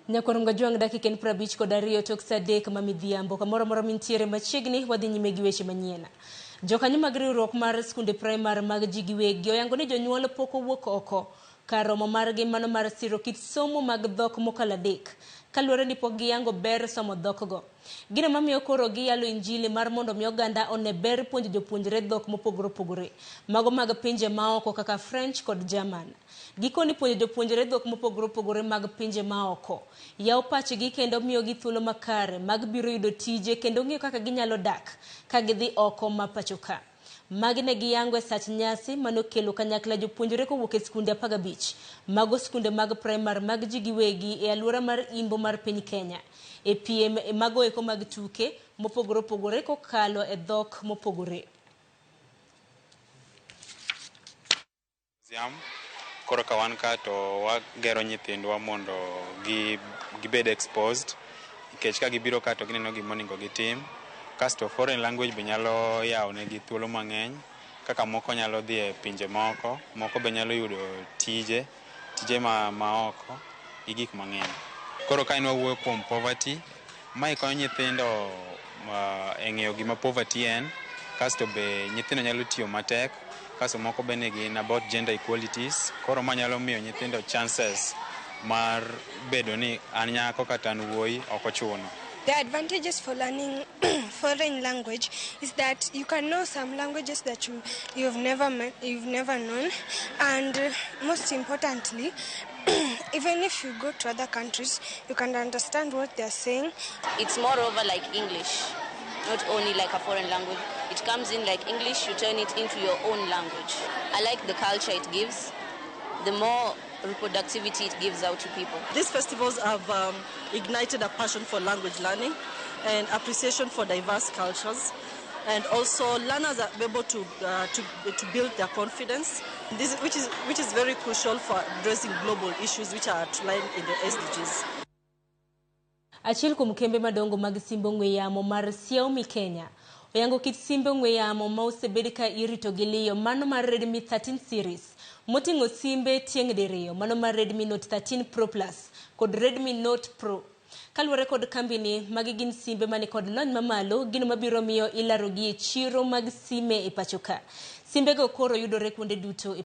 Nyakwar Mgajwang' dakika en 52 tok saa 3 ma midhiambo. Kamoro amora mintiere machiegni, wadhi nyime gi weche manyien. Jokanyo mag riwruok mar skunde primar mag ji giwegi oyango ni jonyuol pok owuok oko kar romo margi mano mar siro kit somo mag dhok mokalo 3 kaluwore ni pok giyango ber somo dhokgo. Gino mamiyo koro giyalo injili mar mondo mi oganda one ber puonjo jopuonjre dhok mopogore opogore, mago mag pinje maoko kaka French kod German. Gikoni puonjo jopuonjre dhok mopogore opogore mag pinje maoko, yawo pachgi kendo miyogi thuolo makare mag biro yudo tije kendo ng'eyo kaka ginyalo dak ka gidhi oko ma pachoka. Magi ne giyango e sach nyasi mane okelo kanyakla jopuonjre kowuok e skunde 15 mago skunde mag primar mag ji giwegi e aluora mar imbo mar piny Kenya e piem mago eko mag tuke mopogore opogore kokalo e dhok mopogore. Museum. Koro ka wan ka to wagero nyithindwa mondo gibed exposed nikech ka gibiro ka to gineno gima onego gitim. Kasto foreign language be nyalo yawo negi thuolo mang'eny kaka moko nyalo dhi e pinje moko, moko be nyalo yudo tije, tije ma oko gi gik mang'eny. Koro ka en wawuoyo kuom poverty, mae konyo nyithindo e ng'eyo gima poverty en, kasto be nyithindo nyalo tiyo matek, kasto moko bende gin about gender equalities. Koro ma nyalo miyo nyithindo chances mar bedo ni an nyako kata an wuoyi ok ochuno. The advantages for learning foreign language is that you can know some languages that you've never known, and most importantly, even if you go to other countries, you can understand what they're saying. It's moreover like English, not only like a foreign language. It comes in like English, you turn it into your own language. I like the culture it gives, the more reproductivity it gives out to people. These festivals have ignited a passion for language learning and appreciation for diverse cultures. And also learners are able to build their confidence, which is very crucial for addressing global issues which are outlined in the SDGs. Achiel kuom kembe madongo mag simbe ong'we yamo mar Xiaomi Kenya oyango kit simbe ong'we yamo ma osebed ka irito gi liyo mano mar Redmi 13 series moting'o simbe tieng' diriyo mano mar Redmi Note 13 Pro Plus kod Redmi Note Pro. Kaluwore kod kambini, magi gin simbe mani kod lony mamalo, gino mabiro miyo ilarogi e chiro mag sime e pacho ka. Simbego koro yudore kuonde duto e